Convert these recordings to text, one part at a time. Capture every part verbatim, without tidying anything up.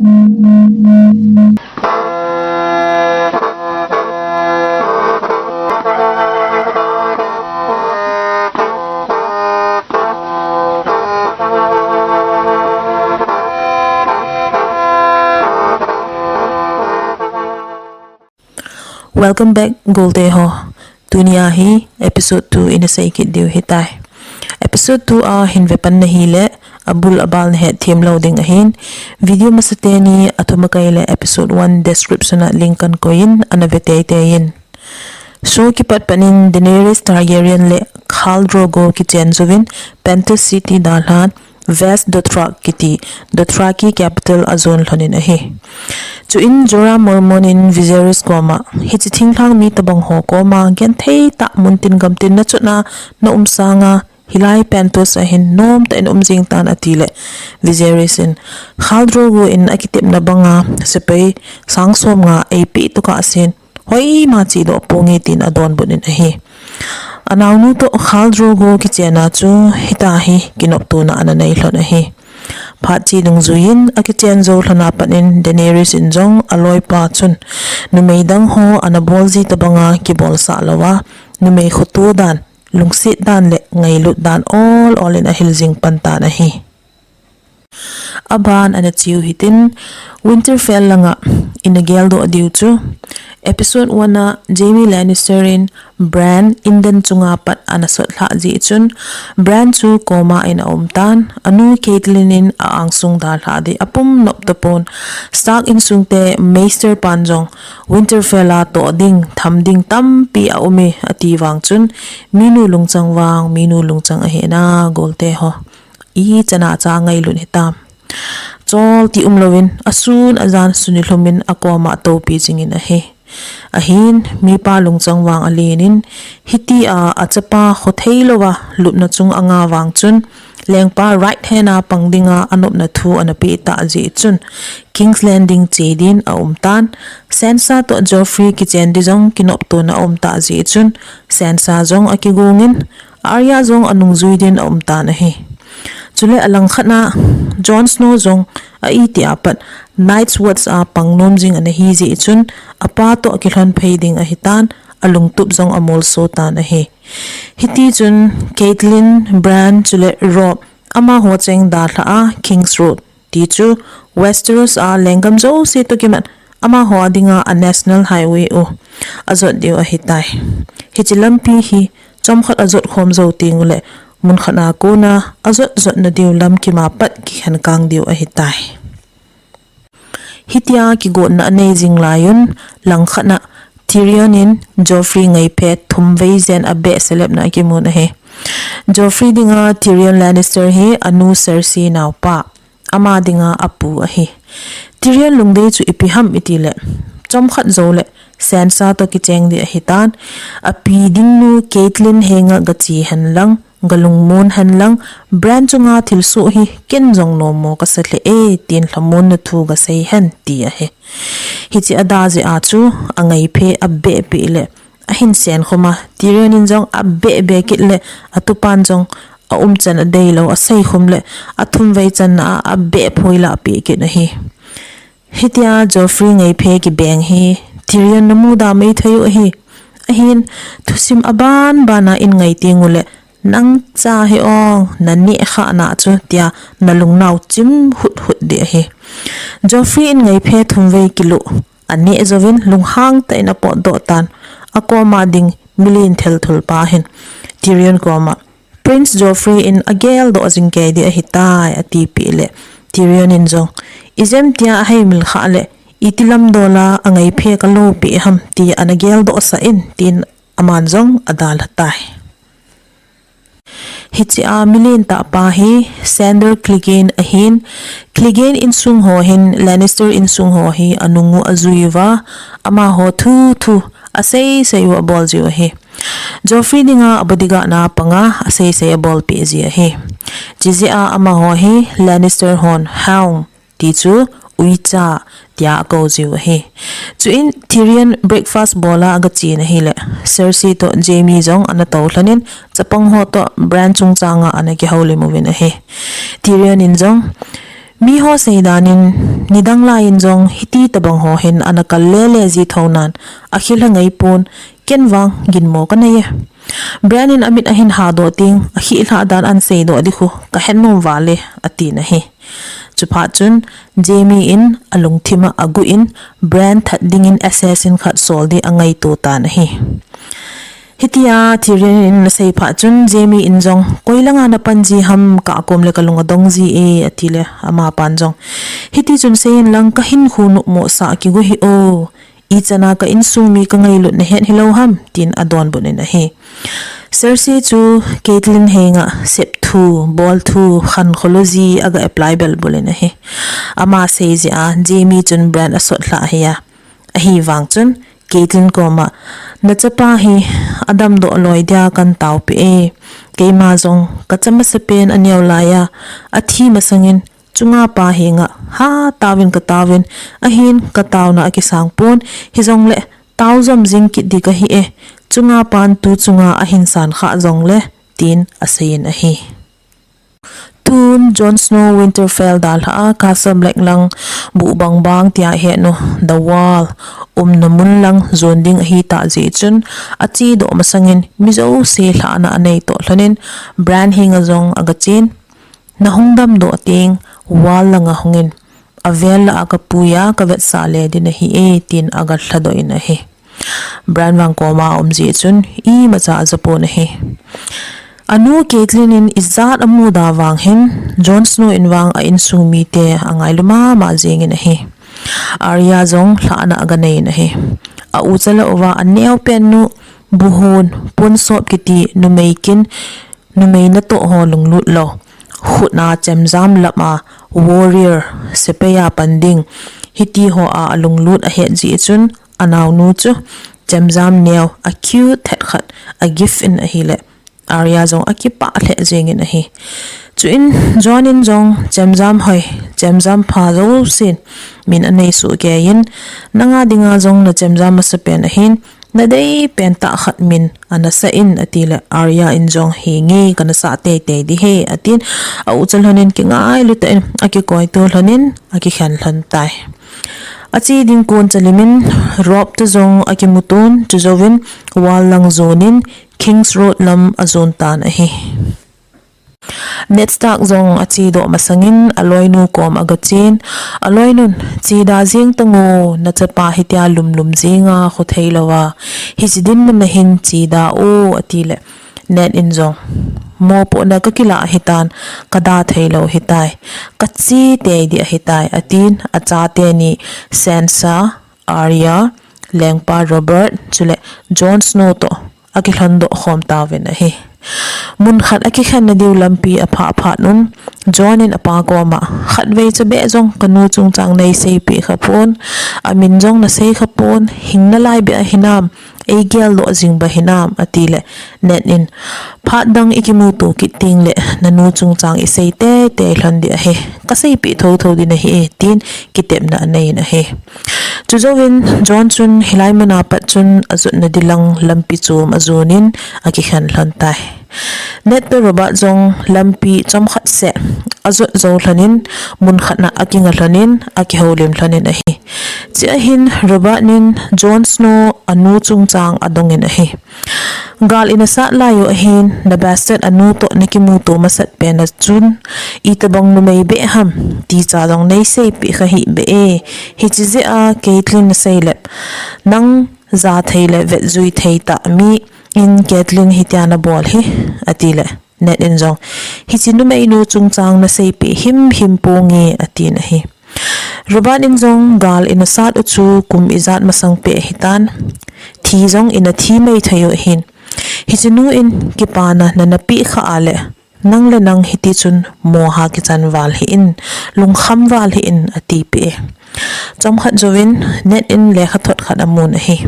Welcome back, golte ho. Tunia hi episode two ina sei kit diu hitai. Episode two a hin ve pan nahi le, abul abal nahet them lou ding ahin. Video masate ni athum akai le episode one description a link kan koiyin ana ve teitei in. Show kipat panin Daenerys Targaryen le Khal Drogo kichen jouvin Pentos City dalhan Vaes Dothrak kiti, Dothraki capital ajon lhonin ahi. Chuin Jorah Mormont in Viserys koma, hiche thinglhang mi tabang ho koma genthei tah muntin gamtin nachotna naum sanga, hilai Pentos a hin nomtah in um jing tan atile, Viserys in, Khal Drogo in akitepna banga sepai sang som nga eipeh tokah sen, hoima chedoh ponge tin adonbut in ahi. Anaonu toh Khal Drogo kichen a chu hitia hi kinoptona ana nei lhon ahi. Phat che dungjuiyin akichen jou lhona panin Daenerys in jong aloipa chun numei dang ho ana bol ji tabanga kibolsah louva, numei khoto dan, lungset dan le ngailut dan ol ol in ahil jing pan tan ahi. Aban ana cheu hitin, Winterfell langa ina geldoh diu chu, episode one a Jaime Lannister in Bran indan chunga pat ana sotlhah jeh chun, Bran chu koma in aum tan, anu Catelyn in a-angsung dalhah ding apum nop tapon, Stark insungte Maester pan jong Winterfell a toh ding, tham ding tampi aume ati vang chun, minu lungchang vang, minu lungchang ahina, golte ho. Ichana cha ngailut hitam. Chol ti umlouvin, asun ajan suni lhumin akoma toupi jingin ahi. Ahin, mipa lungchang vang alenin, hitia achapa khothei louva lupna chung anga vang chun, lengpa right hand a pang dinga anopna thu ana peh tah jeh chun, King's Landing che din aum tan, Sansa toh Joffrey kichen di jong kinoptona aum tah jeh chun, Sansa jong akigongin, Arya jong anungjui din aum tan ahi. Chule alangkhat a, Jon Snow jong a itia pat Night's Watch a pangnom jing ana hi jeh chun, apa toh akilhon phei ding ahitan, alungtup jong amolso tan ahi. Hitichun, Catelyn, Bran, chule Robb, amaho cheng dalhah a King's Road, ti chu Westeros a lenggam jouse toh kimat amaho dinga a National Highway u ajot diu ahitai. Hiche lampi hi chomkhat ajot khom jou tengule, munkhat a kona ajot jotna diu lam kima pat kikhen kang diu ahitai. Hitia kigotna anei jing laiyun, langkhat a Tyrion in Joffrey ngaiphe thumvei jen abeh selepna akimun ahi. Joffrey dinga Tyrion Lannister hi anu Cersei naopa, ama dinga apu ahi. Tyrion lungdei chu ipi ham itile, chomkhat joule Sansa toh kicheng di ahitan, api dingnu Catelyn henga gache henlang, galungmon henlang, Bran chunga thilsoh hi ken jong nommo kasa lheh e, tin lhamonna thu gasei hen, ti ahi. Hiche ada jeh a chu, angaiphe abeh peh le, ahin sen khoma, Tyrion in jong abeh beh kit le, atupan jong aumchan adeilou, asei khom le, athumvei channa a abeh phoilah peh kit ahi. Hitia Joffrey ngaiphe kibeng hi, Tyrion namuda maithei u ahi. Ahin, thusim aban bana in ngai tengule, nang cha hi ong, naneh khahna chu, tia nalungnao chim hut hut di ahi. Joffrey in ngaiphe thumvei kiluh aneh jouvin lunghang tah in apotdoh tan, akoma ding milen thelthul pa hin Tyrion koma, Prince Joffrey in ageldoh jing kei di ahitai, atipeh le, Tyrion in jong, ijemtia aheimil khah le, iti lamdola angaiphe kaloupeh ham, ti ana geldohsah in, tin aman jong adalhatai. Hichea milen tah pa hi Sandor Clegane ahin, Clegane insung ho hin Lannister insung ho hi anungu ajui uva, amaho thu thu aseisei u abol jiu ahi. Joffrey dinga bodyguard na panga aseisei abolpeh ji ahi. Chijeh a amaho hi Lannister hon Hound, ti chu uicha, tia akou jiu ahi. Chuin Tyrion breakfast bola agachen ahile, Cersei toh Jaime jong ana toulhonin, chapang ho toh Bran chungchanga ana kihoulim uvin ahi. Tyrion in jong, Miho seidan in, nidang lai in jong hiti tabang ho hin ana kal lele ji thou nan, akhel ha ngai pon, ken vang ginmo kanei e. Bran in amit ahin hadoh teng, akhel ha dan ahin seidoh ding khu kahet nom val e, atin ahi. Chuphat chun, Jamie in alungthim a aguh in, Bran that dingin assassin khat sol ding angaito tan ahi. Hitia Tyrion in asei phat chun, Jamie in jong, koi langa napan ji ham, kakom le kalung adong ji e, atile, amapan jong, hiti chun seiyin lang, kahinkho nopmo sah kigo hih o, ichana ka insung mi kangailut nahet hilou ham, tin adonbut in ahi. Cersei chu Catelyn henga sep thu, bol thu, khankho lou ji aga apply belbul in ahi. Ama sei jeh a, Jamie chun Bran asot lha ahi a. Ahivang chun, Catelyn koma, nachapa hi adamdoh loi dia kan taopi e. Keima jong kachama sepen aneo laiya, athi masangin, chunga pa henga, ha taovin kataovin, ahin kataona akisang pon, hijongle, tao jom jing kit ding kahi e, chunga pan tu chunga ahin san kha jongle, tin aseiyin ahi. Tun Jon Snow Winterfell dalha a Castle Black lang buh bangbang tia henu The Wall umna mun lang jon ding ahitah jeh chun achedoh masangin mi jouse lhahna anei toh lhonin Bran henga jong agachen, nahung damdoh teng Wall langa hungin, avel lah a kapuiya kavetsah le ding ahi e, tin agalhadoh in ahi. Bran vang koma aum jeh chun imacha ajapon ahi. Anu Catelyn in ijat amuda vang hin Jon Snow in vang a insung mite angailu mama jengin ahi. Arya jong lhahna aganei in ahi. A ucha le uva aneopen nu, buhon, punsop kiti numei kin, numei natoh ho lunglut lou, khutna chemjam lap a warrior, sepai a pan ding, hiti ho a alunglut ahet jeh chun anaonu chu chemjam neo, a cute thet khat agift in ahile, Arya jong akipah lheh jengin ahi. Chuin Jon in jong chemjam hoi, chemjam pha jousen min anei soh keiyin, nanga dinga jong nachemjam masapen ahin, nadei pentah khat min anasah in, atile Arya in jong, henge, kanasah teitei ding ahi, atin, a ucha lhonin kingailu tah in akikoito lhonin akikhen lhon tai. Ache ding kon chalimin Robb toh jong akimuton, chujouvin Wall lang jonin King's Road lam ajon tan ahi. Ned Stark jong achedoh masangin aloinu kom agachen, aloinun, cheda jeng tango, nachapa hitia lumlum jenga khothei louva hiche dinmun a hin cheda o, atile Ned in jong, mopohna kakilah ahitan, kada theilou ahitai, kache tei ding ahitai, atin, achate ni Sansa, Arya, lengpa Robert, chule Jon Snow toh akilhondoh khom tauvin ahi. Mun khat akikhen nadiu lampi aphah phat un, Jon in apa koma, khatvei chabeh jong kanu chungchang neiseipeh khapon, amin jong nasei khapon, hing nalai beh ahinam, eigeldoh jing beh hinam, atile Ned in, phat dang ikimuto kit tengle nanu chungchang isei teitei lhon ding ahi, kaseipeh thouthou ding ahi e, tin kitepna aneiyin ahi. Chujouvin Jon chun hilai muna pat chun ajotna ding lang lampi chom ajonin akikhen lhon tai. Ned toh Robert jong lampi chomkhat seh ajot jou lhonin, mun khatna akinga lhonin, akihoulim lhonin ahi. Chea hin Robert in Jon Snow anu chungchang adongin ahi. Gal inasat lai u ahin, na bastard anu toh nakimuto masat pen a chun, itobang numei beh ham, ticha jong neiseipeh kha hih beh e, hiche jeh a Catelyn nasei lep, nang jathei le vetjui thei tah mi in Catelyn hitia nabol hi, atile Ned in jong, hiche numeinu chungchang naseipeh himhim ponge, atin ahi. Robert in jong, gal inasat u chu kum ijat masang peh ahitan, thi jong inathi mai thei u ahin, hichenu in kipana nanapeh kha a le, nang le nang hitichun moha kichan val hih in, lungkham val hih in, atipeh e. Chomkhat jouvin Ned in lekhathot khat amun ahi.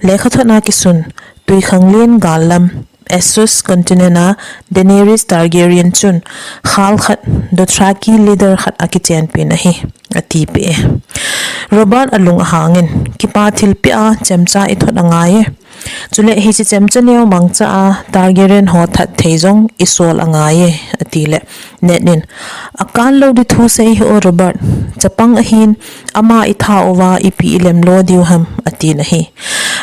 Lekhathot a kisun, Twikhanglen gal lam, Essos continent a Daenerys Targaryen chun khal khat, Dothraki leader khat akichenpen ahi, atipeh e. Robert alung ahangin, kipa thilpeh a chemcha ithot angai e. Chule hiche chemcha neo mangcha a Targaryen ho that thei jong isol angai e, ati le Ned in, akan lou di thu sei hih o Robert, chapang ahin, ama itha uva ipi ilem lo diu ham, atin ahi.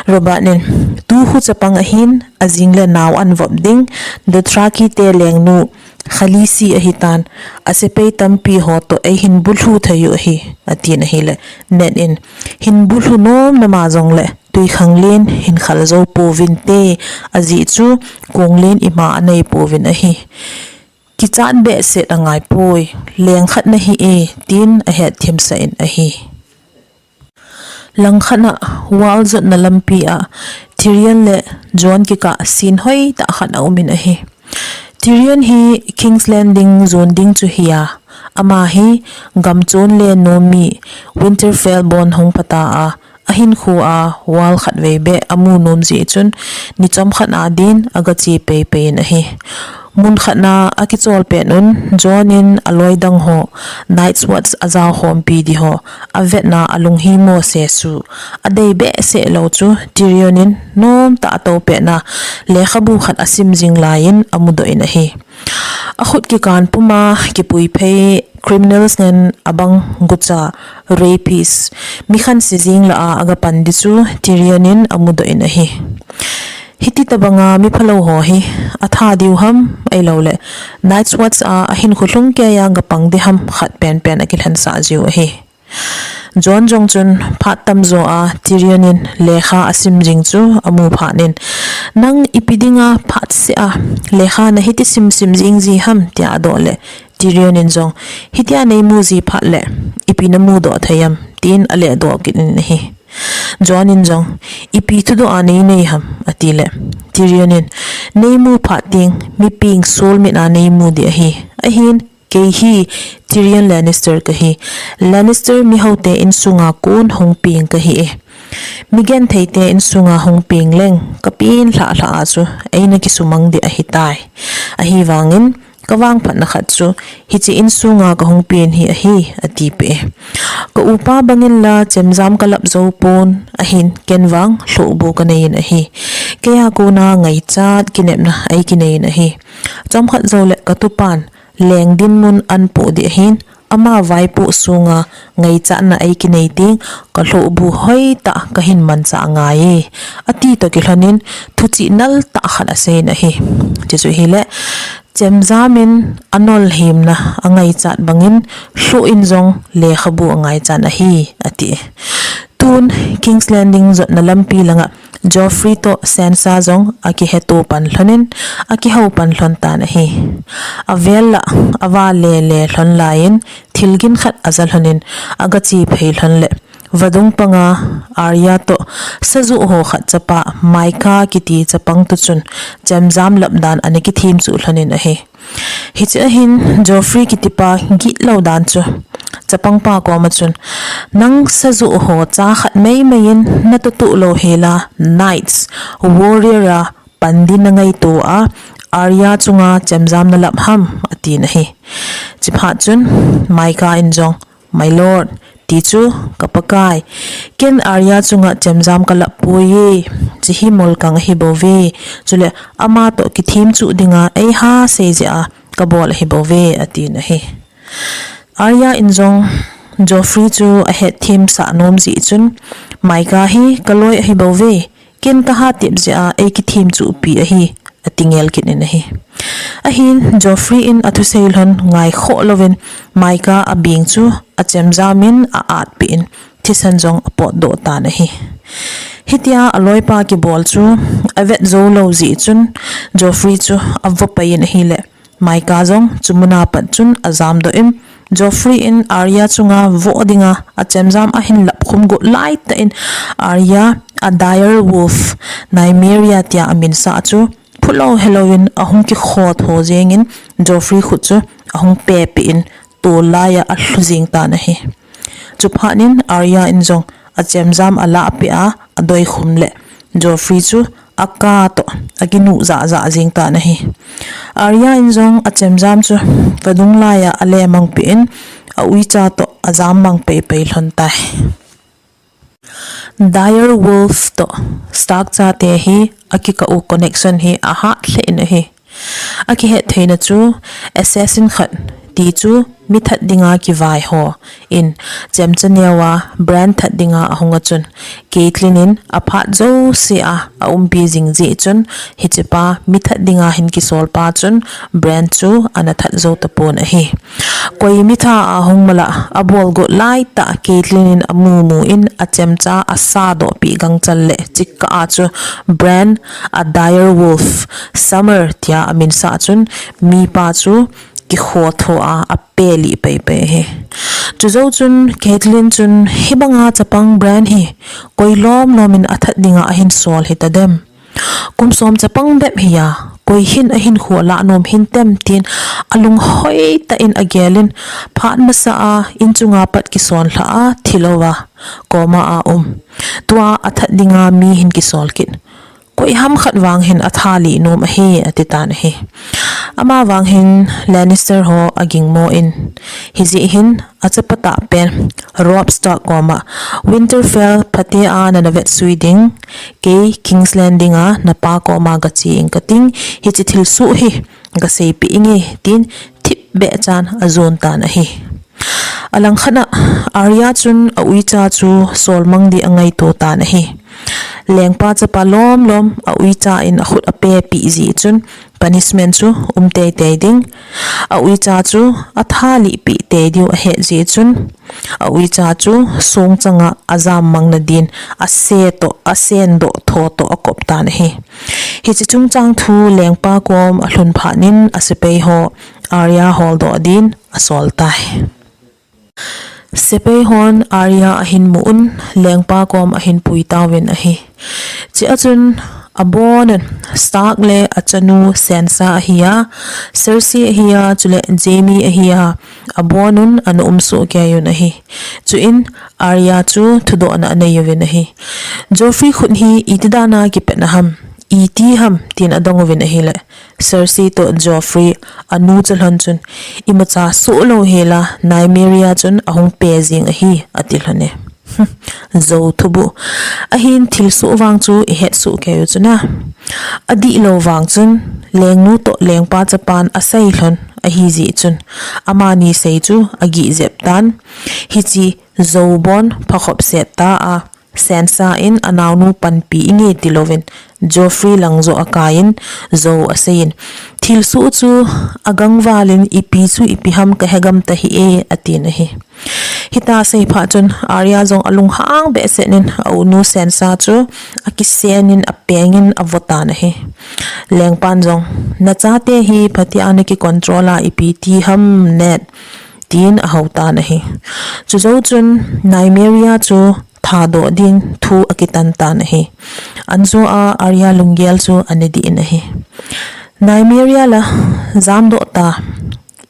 Robert in, tu khu chapang ahin, ajing le nao an vop ding, Dothraki te lengnu, Khaleesi ahitan, asepai tampi ho toh eihin bulhu thei u ahi, atin ahile, Ned in, hin bulhu nom nama jongle, twikhanglen hin khal jou pouvinte, ajeh chu konglen ima anei pouvin ahi. Kichat behseh angai poi, leng khat nahi e, tin ahet thimsah in ahi. Langkhat a wall jotna lampi a Tyrion le Jon kikah scene hoitah khat aumin ahi. Tyrion hi King's Landing jon ding chu hia, ama hi gamchon le nom mi Winterfell bon hung pata a, ahinkho a wall khatvei beh amu nom jeh chun, ni chomkhat a din agache peipei in ahi. Mun khat a akichol pet un, Jon in aloi dang ho, Night's Watch ajao khompi di ho, avetna alunghimo sesu, adei behseh lou chu Tyrion in nomtah atou petna lekhabu khat asim jing laiyin amudoh in ahi. Akhut kikan puma kipui phei criminals ngen abang gucha, rapist, mi khanse jing lah a agapan di chu Tyrion in amudoh in ahi. Hiti tobanga mi phalou ho hi atha diu ham, ahilouleh Night's Watch a ahinkho lhung keiya gapang di ham khat penpen akilhensah jiu ahi. Jon jong chun phat tamjo a Tyrion in lekha asim jing chu amu phat in, nang ipi dinga phatseh a lekha nahiti simsim jing ji ham, tia adoh le Tyrion in jong, hitia neimu ji phat le ipi namudoh thei am, tin alehdoh kit in ahi. Jon in jong, ipi thudoh a neinei ham, atile Tyrion in, neimu phat teng mi peng sol mit a neimu di ahi. Ahin, kei hi Tyrion Lannister kahi. Lannister mihoute insunga kon hung peng kahi e. Mi gentheite insunga hung peng leng kapen lhahlhah a chu eina kisumang di ahitai. Ahivangin kavangphatna khat chu hiche insunga kahung pen hi ahi, atipeh e. Ka upa bangin la chemjam kalap jou pon, ahin ken vang lhohbu kanei in ahi. Keia kona ngaichat kinepna eikinei in ahi. Chomkhat jouleh katupan leng dinmun anpoh di ahin, ama vaipoh sunga ngaichatna eikinei teng kalhohbu hoitah kahin manchah angai e, ati toh kilhonin thuchih naltah khat asei in ahi. Chuchu hile, chemjam in anolhimna angaichat bangin lhoh in jong lekhabu angaichat ahi, ati. Tun King's Landing jotna lampi langa Joffrey toh Sansa jong akiheto pan lhonin, akihou pan lhon tan ahi. Avel lah ava lele lhon laiyin thilgin khat aja lhonin agache phei lhon le vadung panga Arya toh sajuh ho khat chapa Mycah kiti chapang toh chun chemjam lap dan ana kithemchuh lhonin ahi. Hiche ahin Joffrey kitipa gitlou dan chu chapangpa koma chun, nang sajuh ho cha khat meimei in natohtoh lou hela Knights, Warrior a pan din nangaito a Arya chunga chemjam nalap ham, atin ahi. Chuphat chun Mycah in jong, My lord, tichu kapakai, ken Arya chunga chemjam kalap poi e, chehi molkang ahibouve, chule ama toh kithemchuh dinga eiha sei jeh a kabol ahibouve, atin ahi. Arya in jong Joffrey chu ahetthemsah nom jeh chun, Mycah hi kaloi ahibouve, ken kahatep jeh a eikithemchuhpi ahi, ati ngel kit in ahi. Ahin Joffrey in athusei lhon ngaikhoh louvin Mycah abeng chu achemjam in a-atpeh in thisan jong apotdoh tan ahi. Hitia aloipa kibol chu avet joulou jeh chun Joffrey chu avopai in ahile, Mycah jong chumuna pat chun ajamdoh in, Joffrey in Arya chunga voh dinga achemjam ahin lapkhum got laitah in Arya a dire wolf, Nymeria tia aminsah chu phulou helouvin ahung kikhotho jengin Joffrey khut chu ahung pehpeh in tol laiya alhu jeng tan ahi. Chuphat in Arya in jong achemjam alahpeh a adoikhum le Joffrey chu aka toh akinuh jahjah jeng tan ahi. Arya in jong achemjam chu vadung laiya alemangpeh in auicha toh ajammang peipei lhon tai. Dire Wolf toh Stark chate hi akikah u connection hi ahat lheh in ahi. Akihet theina chu assassin khat ti chu mi that dinga kivai ho in chemcha neo a Bran that dinga ahung a chun Catelyn in aphat jouse a aumpi jing jeh chun hichepa mi that dinga hin kisol pa chun Bran chu ana that jou tapon ahi. Koi mi tha ahung mala abol got lai tah Catelyn in amu mu in achemcha asa doh pi gangchal le chikkah a chu Bran a dire wolf Summer tia amin sah chun mipa chu kikho tho a apeh lih pei pei ahi. Chujou chun Catelyn chun hibanga chapang Bran hi koi lom lom in athat dinga ahin sol hita dem. Kum som chapang bep hi a, koi hin ahin kho lah nom hintem tin alung hoi tah in agel in phat masa a in chunga pat kison lha a thilou a koma a um. Tua athat dinga mi hin kisol kit. Koi ham khat vang hin atha lih nom ahi ati tan ahi. Ama vang hin Lannister ho aging mo in hijeh hin achapa tah pen Robb Stark koma Winterfell phate a nana vetsui ding, kei King's Landing a napa koma gache ing kating, hiche thilsoh hi gaseipeh inge tin thipbeh chan ajon tan ahi. Alangkhat a Arya chun a uicha chu solmang di angaito tan ahi. Lengpa chapa lom lom a uicha in akhut ape pi jeh chun punishment chu um tei tei ding. A uicha chu atha lih pi tei diu ahet jeh chun a uicha chu songchang a ajam mang na din ase toh asen doh tho toh akop tan ahi. Hiche chungchang thu lengpa kom alhun phat in asepai ho Arya holdoh din asol tai. Sepai hon Arya ahin mu un, lengpa kom ahin pui tauvin ahi. Chea chun abon un Stark le achanu Sansa ahi a, Cersei ahi a, chule Jaime ahi a, abon un ana um soh kei un ahi. Chuin Arya chu thudohna anei uvin ahi. Joffrey khut hi iti dan a kipet na ham, iti ham tin adong uvin ahile, Cersei toh Joffrey anu chalhon chun, imacha soh lou hela Nymeria chun ahung pe jing ahi, ati lhon e. Jou thubu. Ahin thilsoh vang chu ihet soh kei u chun a. Adih lou vang chun, lengnu toh lengpa chapan asei lhon ahi jeh chun, amani sei chu agih jep tan. Hiche jou bon phakhop set ta a, Sansa in anaonu panpi inge tilouvin, Joffrey lang joh akai in jou asei in, thilsoh chu agangval in ipi chu ipi ham kahe gam tahih e, atin ahi. Hita asei phat chun Arya jong alunghang behseh in aunu Sansa chu akisen in apeng in avo tan ahi. Lengpan jong, nachate hi phatea naki control a ipi ti ham Ned, tin ahou tan ahi. Chujou chun Nymeria chu thadoh din thu akitan tan ahi. Anjo a Arya lunggel chu ana dih in ahi. Nymeria la, jamdoh ta,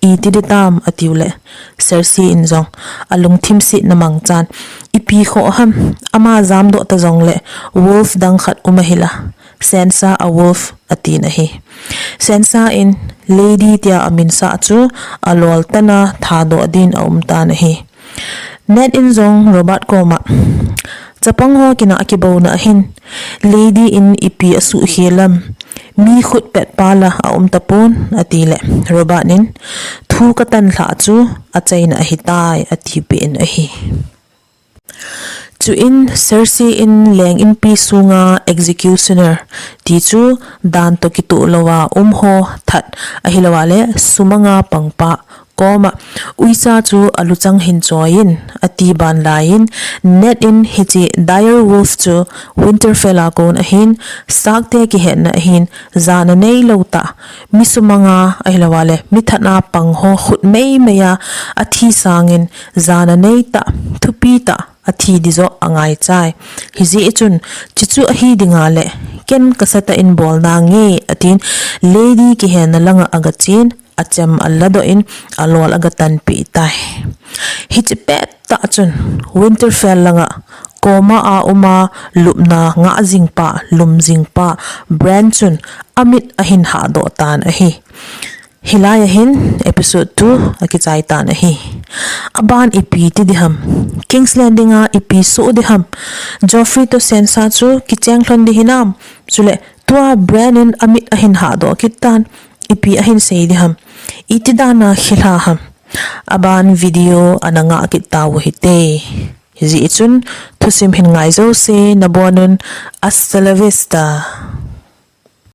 iti ding tam, atiu le, Cersei in jong alungthim setna mangchan, ipi khoh ham, ama jamdoh ta jongle wolf dang khat um ahila, Sansa a wolf, atin ahi. Sansa in Lady tia aminsah chu alol tana thadoh din aum tan ahi. Ned in jong Robert koma, chapang ho kina akibouna ahin, Lady in ipi asuhkhel am, mi khut pet pa la aum tapon, atile, Robert in, thu katan lhah chu achaina ahitai, atipeh in ahi. Chuin Cersei in leng inpi sunga executioner ti chu dan toh kitoh louva um ho that ahilouleh sumanga pangpa koma uicha chu aluchang hin choiyin ati ban laiyin Ned in hiche dire wolf chu Winterfell a kon ahin Stark te kihetna ahin jana neilou tah mi sumanga ahilouleh mi thatna pang ho khut meimei a athi sangin jana neitah thupi tah athi ding joh angaichai. Hijeh chun, chuchu ahi dinga le, ken kasatah in bol nange, atin, Lady kihenna langa agachen, achem aladoh in, alol agatanpeh tai. Hiche pettah chun, Winterfell langa, koma a uma, lupna ngah jingpa, lum jingpa, Bran chun, amit ahin hahdoh tan ahi. Hilai ahin episode two akichai tan ahi. Aban ipi ti diham? King's Landing a ipi soh diham? Joffrey toh Sansa chu kicheng lhon di hinam? Chule tua Bran in amit ahin hahdoh kit tan, ipi ahin sei diham? Iti dan a khilha ham? Aban video ana ngah kit tau hite. Hijeh chun thusim hin ngai jouse nabonun, hasta la vista.